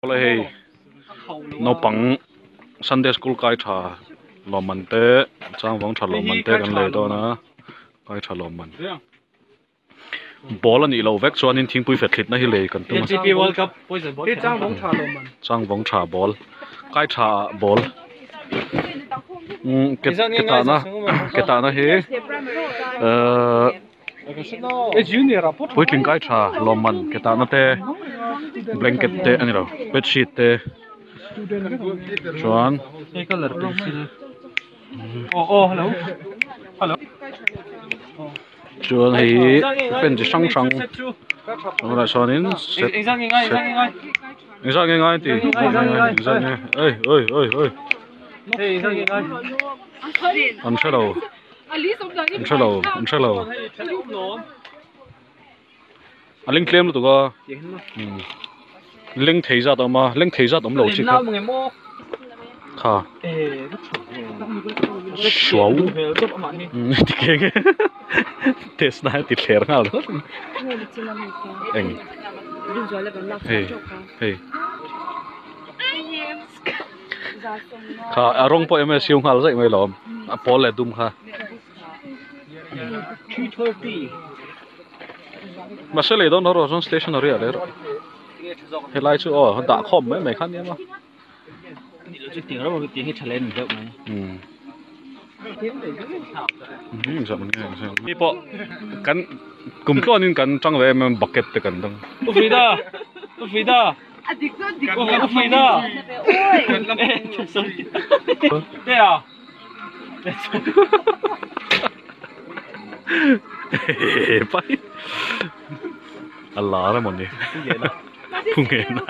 Hei naupang Sunday school kai tha lawmman te changvawng tha lawmman te kan lei dawn a kai tha lawmman ball a nih loh vek chuanin thingpui fet thlitna hi lei kan tum a changvawng tha ball kai tha ball umm ke ke tahna ke tahna hi ehh. Puitling kai tha lawmman ke tahna te blanket te a ni lo bedsheet te chuan chuan hei hi pen chi hrang hrang tunah chuanin set set engzah nge ngai ti engzah nge ei oi oi oi an hre lo. An hre lo, an hre lo. A leng tlem lutuk a. Leng thei zat a awm a, leng thei zat awm lo chi kha. Kha. Suau. Ti keng e. Test na ti thler nghal. Eng. Hei, hei. Kha a rawng pawh em siu nghal zaih mai lawm a pawl leh dum kha mahse lei dawn erawh chuan stationary ah leh erawh helai chu aw dah khawm mai mai kha nia maw mi pawh kan kum tluanin kan tang ve em em bucket te kan dang. A dik chu a dik lo. Ka fei na. Te a. Pai. A lar emaw ni. Pu Ngena.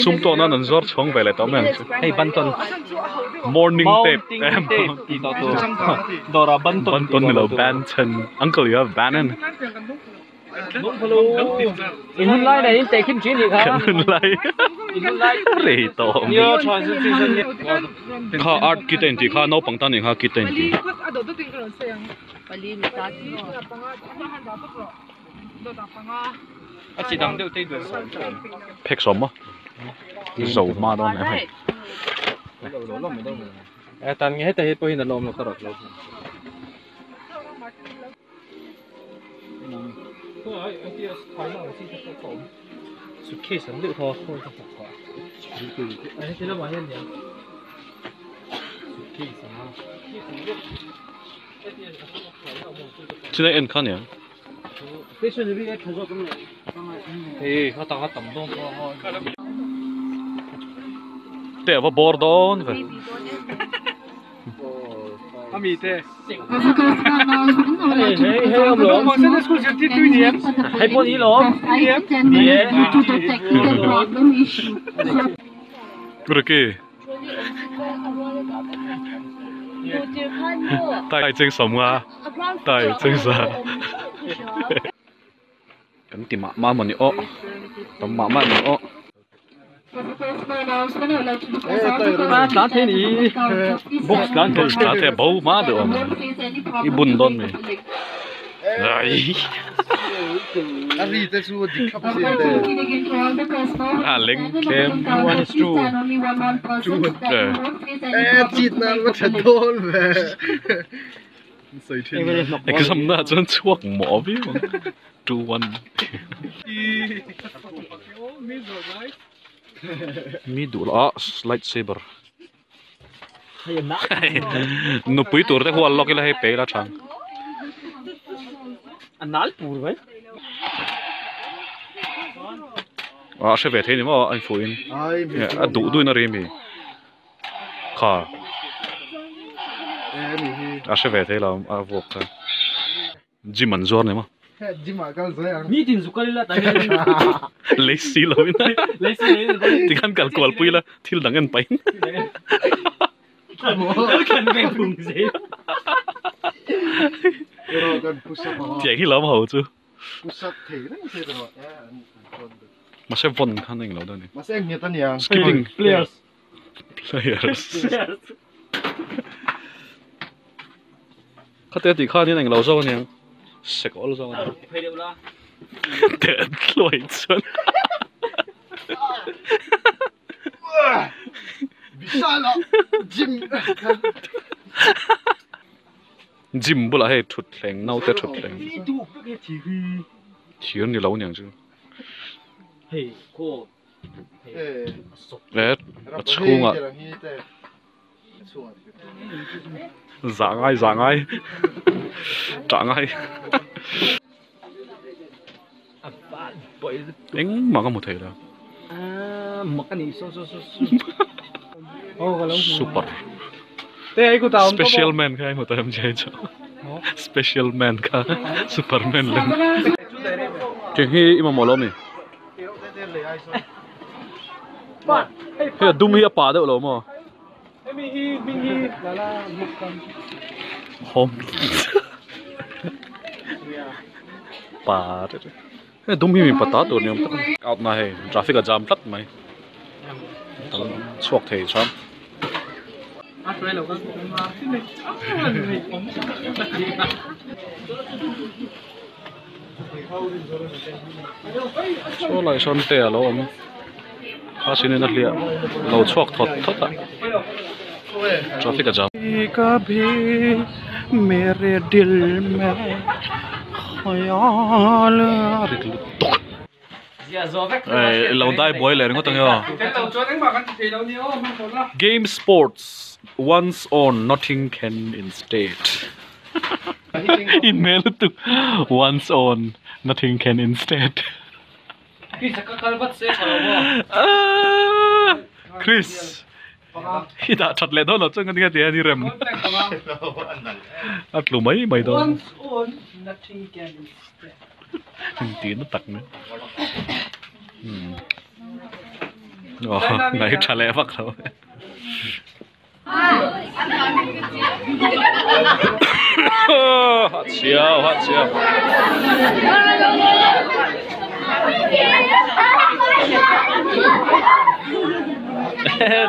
Sum tawh nan an zawr chhawng ve leh tawh mai ang chu. Hei bantawn. Morning tape. Mounting tape tih tawh tur. Dawrah bantawn Bantawn ni lo bantan. Uncle you have banan. In hun lai nen in teh khim thin nih kha. Kan hun lai. In hun lai. Rei tawh awm. Nio tha chu chi chuan Kha art kit a inti kha naupang tan nih kha kit a inti. A chi dang deuh te i duh Phek sawm maw? Zo hma dawn em hei. E tan nge heta hi pawhin a lawm lo ka rawt lo. Suitcase ang deuh kha khawi ka hmuh phah. Heti lamah hian nia. Suitcase ang a. Chulai en kha nia. Te a va bawr dawn ve. Ricky. Tai cheng sawm nga tai cheng sa kan ti mah mah mawni aw tam mah mah ni aw box tlan thei tlan thei a bo hma deuh ang i bun dawn mi ai a leng tlem exam na chuan chhuak mawh viau ang 2 1 mi duh loh a light saber. Nupui tur te hual lawk ila hei pe ila tha ang. A nal pur mai. A hre ve thei ni maw a infuh in a duh duh in a ri mi kha a hre ve thei lo a vuak kha. Gym an zuar ni maw? Nitin zu kal ila ta hian. Lei si lo in. Lei si lo in. Tikhan kal kual pui la thil dang en pahin. Kan ve phung zel. Tiang hi lam ho chu. Mahse vawn khan englo deuh a ni. Skipping. Players. Players. Khate tih khanin englo zawk aniang sek awl zawk aniang. Teh hluai chuan. Gym bulah hei thutthleng naute thutthleng thir ni lo niang chu e a chhungah zah ngai zah ngai tah ngai engmah ka hmu thei lo super special man kha hmu ta em che chu special man kha superman lem tiang hi i mamawh lo ami hei a dum hi a pah deuh lo maw hawm pa hei dum hi mi pata tur ni awm tak a ni out na hei traffic a jam tlat mai chhuak thei chuan. Saw lai sawn te a lo awm kha sin in a hliah lo chhuak thawt thawt a traffic a jam. Rik lutuk. Hei lo dai buai leh ringawt ang e aw. Game sports once on nothing can instead inhmel lutuk once on nothing can instead Chris i dah that leh dawn lo chuan ka nia ti a ni rem a tlu mai mai dawn. Tih na tak mai aw ngaih tha leh vak lo hat chiau hat chiau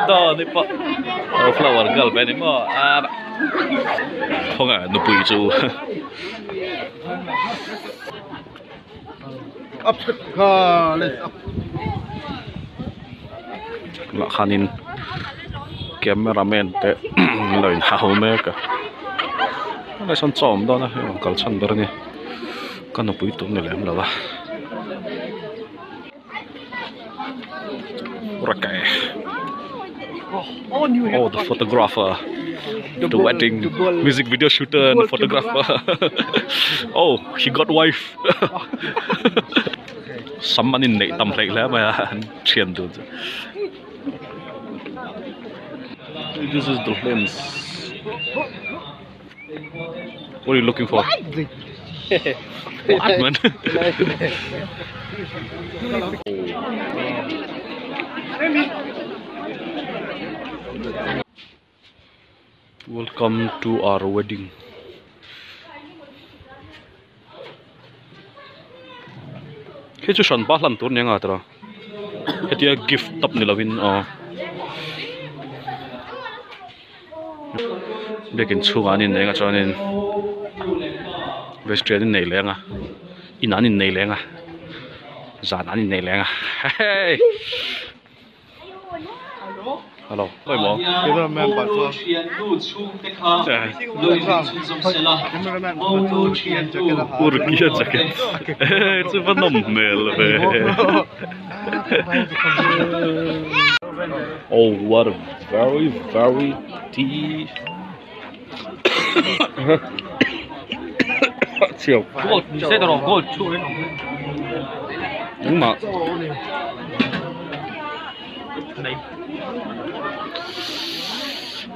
dawn i pawh flower girl ve ni maw khawngaih nupui chu. Lah khanin camera man te lo in hau mek a helai sawn chaw awm dawn a hei rawn kal chhan ber a ni ka nupui tur ni lem lo a. Oh the photographer the wedding music video shooter and the photographer oh he got wife sam an inneih tam hleih hle mai a an thian dun chu this is the lens what are you looking for what man welcome to our wedding khi chu hran pa hlan tur ni anga tawh hetia gift tawp ni lovin aw. Biakin chhungah an innei anga chuanin vestry an innei leh anga inah an innei leh anga zanah an innei leh anga hehei hello khawi maw urkia jacket hehei chu va nawm hmel ve oh what a very very tea chiao gold ni se tawh gold chu en engmah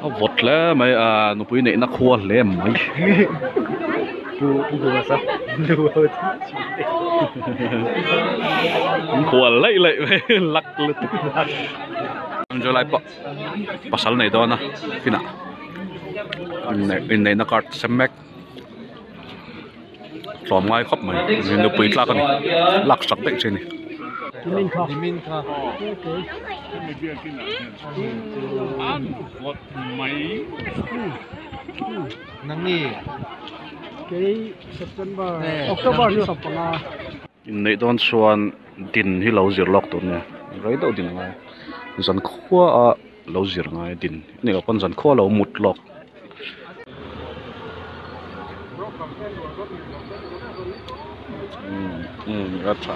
a vawt hle mai a nupui neihna khua hle mai khua laih laih mai luck lutuk Angelai pawh pasal nei dawn a kinah inneihna card sem mek tlawm ngai khawp mai nupui tlak a ni lak sak daih che a ni. Inneih dawn chuan din hi lo zir lawk tur a nia rei deuh din a ngai zan khua a lo zir a ngai din a nih loh pawn zan khua a lo mut lawk. Umm umm a tha.